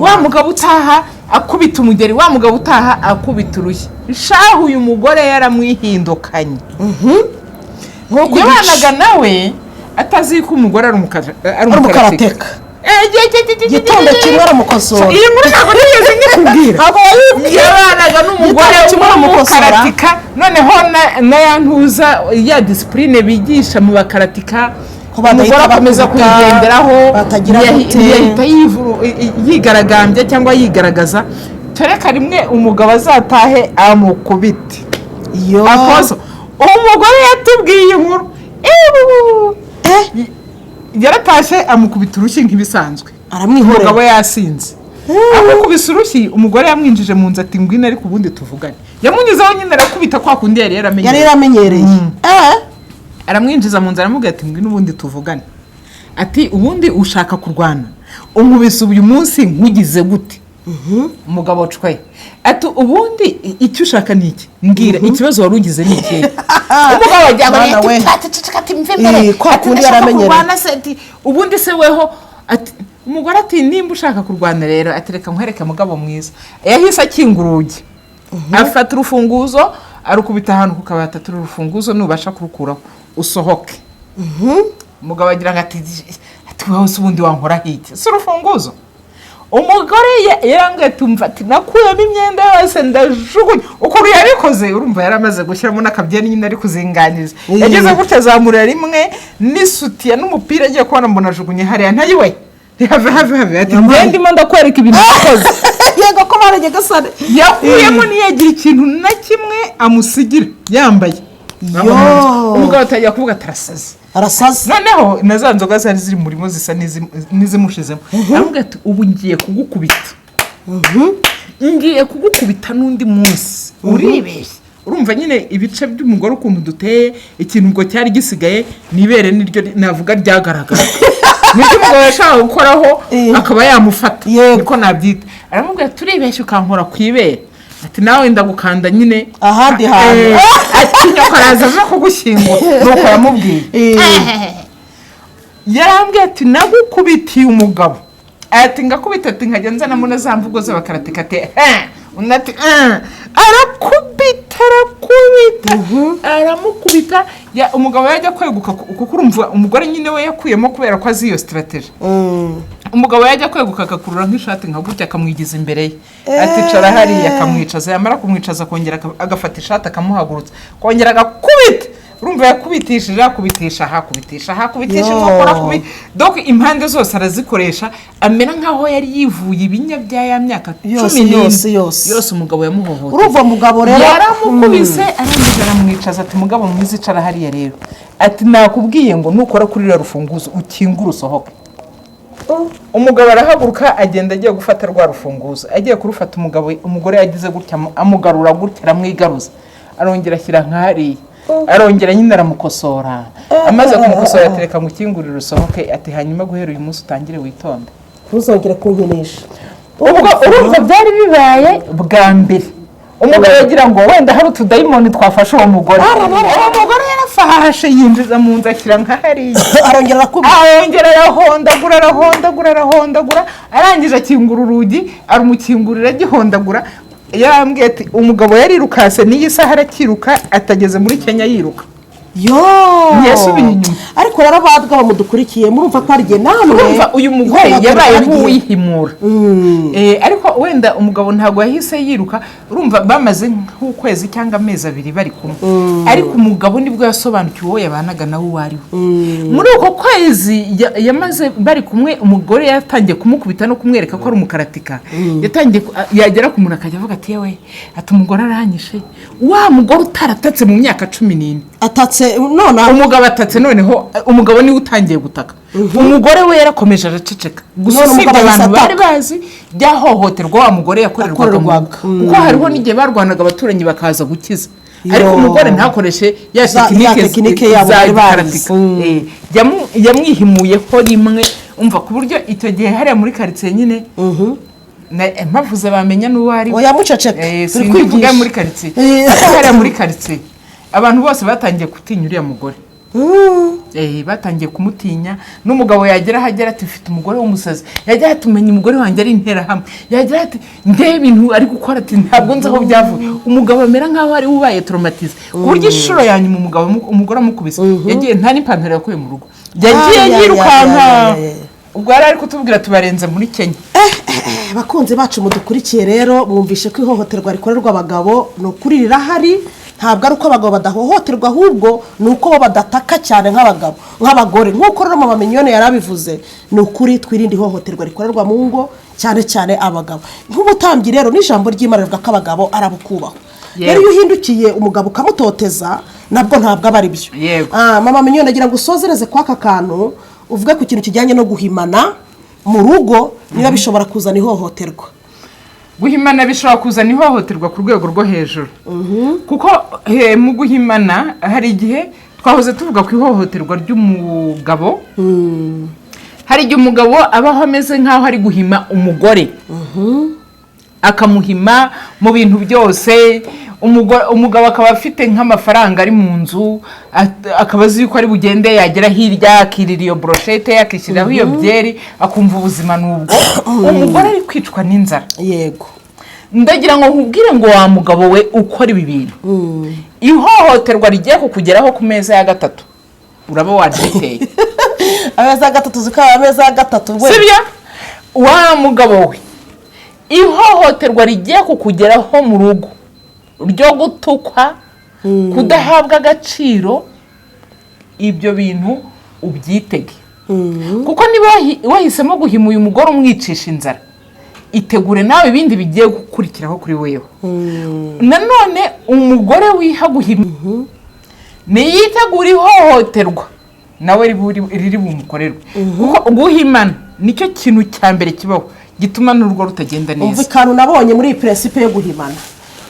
wa mugabo utaha akubita umugeri, wa mugabo utaha akubita urushyi. Shahu uyu mugore yaramwihindukanye. Yabanaga nawe atazi ko umugore ari umukarateka. Gitondo kimwe aramukosora. Iyi nkuru ntabwo nigeze nyikubwira. Yabanaga n'umugore w'umukaratika, noneho na ya ntuza ya disipurine bigisha mu bakaratika, umugore akomeza kuyigenderaho, ntiyahita yigaragambya cyangwa yigaragaza. Tureka rimwe umugabo azatahe amukubite. Umugore yatubwiye inkuru, yaratashye amukubita urushyi nk'ibisanzwe, umugabo yasinze amukubise urushyi, umugore yamwinjije mu nzu ati ngwino ariko ubundi tuvugane. Yamunyuzeho nyine arakubita kwa kundi yari yaramenyereye, aramwinjiza mu nzu aramubwira ati ngwino ubundi tuvugane, ati ubundi ushaka kurwana unkubise uyu munsi nkugize gute? Umugabo cwe ati ubundi icyo ushaka ni iki, mbwira ikibazo wari ugize ni ikihe? Umugabo agira ngo ati mve imbere, ati ndashaka kurwana se, ati ubundi se weho, ati umugore ati nimba ushaka kurwana rero ati reka nkwereke mugabo mwiza. Yahise akinga urugi, afata urufunguzo arukubita ahantu ku kabati, ati urufunguzo nubasha kurukuraho usohoke. Umugabo agira ngo ati wowe se ubundi wankora iki, si urufunguzo? Umugore yarambwiye tumva ati nakuyemo imyenda yose ndajugunya. Ukuntu yabikoze urumva yaramaze gushyiramo n'akabyeri nyine ari kuzinganiza, yageze gutya azamura rimwe n'isutiya n'umupira agiye kubona mbona ajugunye hariya, ntayiwe have have have, ati ndimo ndakwereka ibintu yakoze. Yego ko barajye gasane yakuyemo ntiyagira ikintu na kimwe amusigira yambaye. Umugabo atangira kuvuga atarasaze arasaze. Noneho na za nzoga zari ziri murimo zisa n'izimushizemo, aravuga ati ubu ngiye kugukubita, ngiye kugukubita n'undi munsi uribeshye. Urumva nyine ibice by'umugore ukuntu duteye, ikintu ubwo cyari gisigaye nibere niryo navuga ryagaragara, nibyo umugabo yashaka gukoraho akaba yamufata, niko nabyita. Aramubwira turibeshye ukankora ku ibere, ati nawe ndagukanda nyine ahandi hantu, ati nyoko araza aje kugushyingura. Nuko yamubwiye, yarambwiye ati nagukubitiye umugabo, ati ngakubita, ati nkajya nzanamo na za mvugo z'abakaratika, ati undi ati arakubita arakubita aramukubita. Umugabo yajya kweguka kuko urumva umugore nyine we yakuyemo kubera ko azi iyo sitarateji. Umugabo yajya kweguka agakurura nk'ishati nka gutya akamwigiza imbere ye, aticara hariya akamwicaza, yamara kumwicaza akongera agafata ishati akamuhagurutsa, kongera agakubita. Urumva yakubitishije, akubitisha hakubitisha hakubitisha inkokora, donc impande zose arazikoresha, amera nkaho yari yivuye ibinya bya ya myaka 14 yose umugabo yamuhohoteye. Urumva mugabo rero yaramukubise, arangije aramwicaza ati mugabo mwiza icara hariya rero, ati nakubwiye ngo nukora kuri ruriya rufunguzo ukingure usohoke. Umugabo arahaguruka agenda agiye gufata rwa rufunguzo, agiye kurufata umugabo, umugore yagize gutya amugarura gutya aramwigaruza, arongera ashyira nka hariya, arongera nyine aramukosora. Amaze kumukosora atereka ngo ukingurire usohoke, ati hanyuma guhera uyu munsi utangire witonde ntuzongere kunkinisha. Ubwo urumva byari bibaye bwa mbere umugabo yagira ngo wenda hari utudayimoni twafashe uwo mugore. Uwo mugore yarafashe yinjiza mu nzu ashyira nka hariya, arongera arakubita, arongera arahondagura arahondagura arahondagura, arangije akingura urugi arumukingurira agihondagura. Yarambwiye ati umugabo yarirukase n'iyi saha arakiruka, atageze muri Kenya yiruka. Yo yasubiye inyuma. Ariko rero abadwa bamudukurikiye murumva ko ari igihe namwe urumva uyu mugore yabaye nk'uwihimura. Ariko Wenda umugabo ntabwo yahise yiruka, urumva bamaze nk'ukwezi cyangwa amezi 2 bari kumwe, ariko umugabo nibwo yasobanukiwe uwo yabanaga nawe uwo ari we. Muri uko kwezi yamaze bari kumwe, umugore yatangiye kumukubita no kumwereka ko ari umukaratika. Yatangiye yagera ku muntu akajya avuga ati: "Yewe," ati, "umugore aranyishe." Wa mugore utaratatse mu myaka 14, atatse none. Umugabo atatse noneho, umugabo niwe utangiye gutaka. Umugore we yarakomeje araceceka gusa. None Usibye umugabo ahise abantu bari ataka. bazi byahohoterwa wa mugore yakorerwaga mu rugo. Yakorerwaga. Kuko hariho n'igihe barwanaga abaturanyi bakaza gukiza, ariko umugore ntakoreshe ya Ya tekinike tekinike yabo za bari bazi. gikaratika. Yamwihimuyeho rimwe, umva, ku buryo icyo gihe hariya muri karitsiye nyine mpavuze bamenya n'uwo ari we. Oya, muceceke. Turi Sindivuga kwigisha. muri karitsiye, ariko hariya muri karitsiye abantu bose batangiye gutinya uriya mugore. Batangiye kumutinya, n'umugabo yagera aho agera ati: "Mfite umugore w'umusazi." Yagera ati: "Umenya umugore wanjye ari interahamwe." Yagera ati: "Ndebe ibintu ari gukora," ati: "Ntabwo nzi aho byavuye." Umugabo amera nk'aho ari we ubaye traumatisé, ku buryo inshuro ya nyuma umugabo umugore amukubise, yagiye nta n'ipantaro yakuye mu rugo, yagiye Ay, ay, yirukanka. ay, ay, ay, ay. Ubwo yari ari kutubwira tubarenze muri Kenya. Bakunzi bacu mudukurikiye rero, mwumvishe ko ihohoterwa rikorerwa abagabo ni ukuri rirahari. Ntabwo ari uko abagabo badahohoterwa, ahubwo ni uko bo badataka cyane nk'abagabo, nk'abagore. Nk'uko rero Mama Mignone yari abivuze, ni ukuri twirinde ihohoterwa rikorerwa mu ngo, cyane cyane abagabo. Nk'ubutambyi rero, n'ijambo ry'Imana rivuga ko abagabo ari abo kubahwa. Rero iyo uhindukiye umugabo ukamutoteza, nabwo ntabwo aba ari byo. Mama Mignone, agira ngo usozereze kw'aka kantu, uvuge ku kintu kijyanye no guhimana mu rugo, niba bishobora kuzana ihohoterwa. Guhimana bishobora kuzana ihohoterwa ku rwego rwo hejuru, kuko mu guhimana hari igihe twahoze tuvuga ku ihohoterwa ry'umugabo. Hari igihe umugabo abaho ameze nk'aho ari guhima umugore, akamuhima mu bintu byose. Umugabo akaba afite nk'amafaranga ari mu nzu, akaba azi yuko ari bugende, yagera hirya akirira iyo brochette, akishyiriraho iyo byeri, akumva ubuzima ni ubwo, umugore ari kwicwa n'inzara. Ndagira ngo nkubwire ngo wa mugabo we ukora ibi bintu, ihohoterwa rigiye kukugeraho ku meza ya gatatu uraba waryiteye. Ameza ya gatatu, zikaba ameza ya gatatu we. Sibyo? Wa mugabo we, ihohoterwa rigiye kukugeraho mu rugo ryo gutukwa, kudahabwa agaciro, ibyo bintu ubyitege, kuko niba wahisemo guhima uyu mugore umwicisha inzara, itegure nawe ibindi bigiye gukurikiraho kuri wewe. Nanone umugore wiha guhima niyitegura ihohoterwa nawe riri bumukorerwe, kuko guhimana nicyo kintu cya mbere kibaho gituma n'urugo rutagenda Umva, neza. ikantu nabonye muri iyi principe yo guhimana,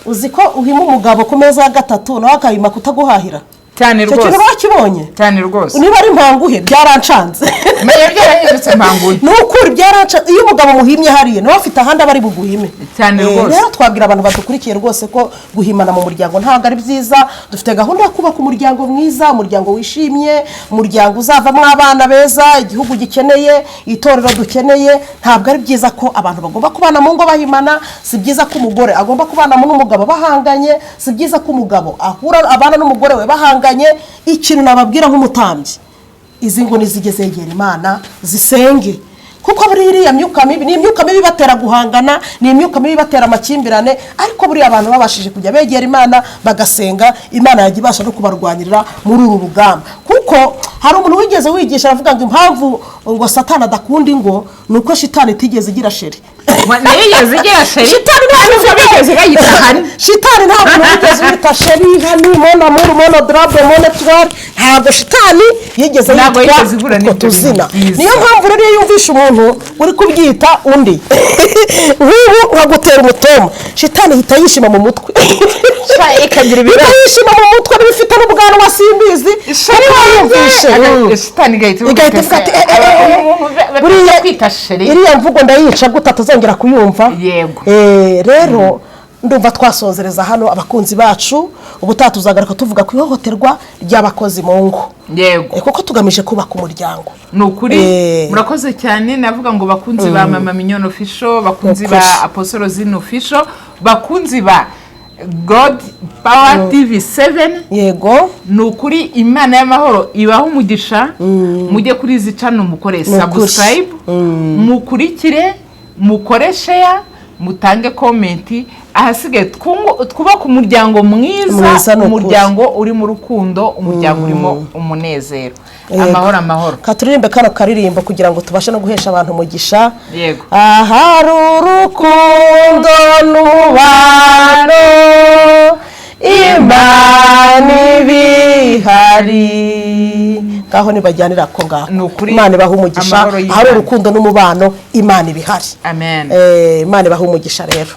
uzi ko uhima umugabo ku meza ya gatatu, nawe akahima kutaguhahira? Cyane Icyo kintu rwose. bakibonye? Cyane rwose. Niba ari mpanguhe, byarancanze. Menya byarahindutse mpanguhe. Ni ukuri byarancanze. Iyo umugabo muhimye hariya, nawe afite ahandi aba ari buguhime. Cyane rwose. Rero twabwira abantu badukurikiye rwose ko guhimana mu muryango ntabwo ari byiza. Dufite gahunda yo kubaka umuryango mwiza, umuryango wishimye, umuryango uzavamo abana beza igihugu gikeneye, itorero dukeneye. Ntabwo ari byiza ko abantu bagomba kubana mu ngo bahimana. Si byiza ko umugore agomba kubana n'umugabo bahanganye. Si byiza ko umugabo ahura abana n'umugore we bahanganye. Ikintu nababwira nk'umutambyi, izi ngo nizige zegera Imana, zisenge, kuko buriya iriya myuka mibi ni imyuka mibi ibatera guhangana, ni imyuka mibi ibatera amakimbirane. Ariko buriya abantu babashije kujya begera Imana bagasenga, Imana yajya ibasha no kubarwanirira muri uru rugamba. Kuko hari umuntu wigeze wigisha aravuga ngo impamvu ngo Satani adakunda ingo ni uko shitani itigeze igira chéri. Ntiyigeze igira chéri. Shitani ntabwo Ntabwo bigeze bayita honey. Shitani ntabwo wigeze uyita chéri, honey, mon amour, mon adorable, mon étoile. Ntabwo shitani yigeze Ntabwo yitwa yigeze ihura utwo n'ibyo bintu tuzina. byiza. Niyo mpamvu rero iyo yumvishe umuntu uri kubyita undi, nk'ubu nkagutera umutoma, shitani ihita yishima mu mutwe. Ikagira Ihita ibibazo. yishima mu mutwe, niba ifite n'ubwanwa simbizi, ariko yumvishe Shitani igahita ivuga igahita ivuga ati: "Eh, eh, eh, eh, buriya kwita chéri." Iriya mvugo ndayica gute atazongera kuyumva? Rero ndumva twasozereza hano abakunzi bacu. Ubutaha tuzagaruka tuvuga ku ihohoterwa ry'abakozi mu ngo. Kuko tugamije kubaka umuryango. Ni ukuri. Murakoze cyane. Navuga ngo bakunzi ba Mama Mignone Official, bakunzi ba Ukuri. Apostle Zine Official, bakunzi ba God Power TV 7, ni ukuri Imana y'amahoro ibaha umugisha. Mujye kuri izi channel mukore Ni ukuri. subscribe, mukurikire, mukore share. Mutange comment. Ahasigaye twubake umuryango mwiza. Mwiza, ni ukuri. Umuryango uri mu rukundo, umuryango urimo umunezero. Yego. Amahoro, amahoro. Katuririmbe kano karirimbo kugira ngo tubashe no guhesha abantu umugisha. Yego. Ahari urukundo n'umubano, Imana ibihari. Ngaho nibajyanira ko ngaho. Ni ukuri. Imana ibaha umugisha. Amahoro y'Imana. Ahari urukundo n'umubano, Imana ibihari. Amen. Imana ibaha umugisha rero.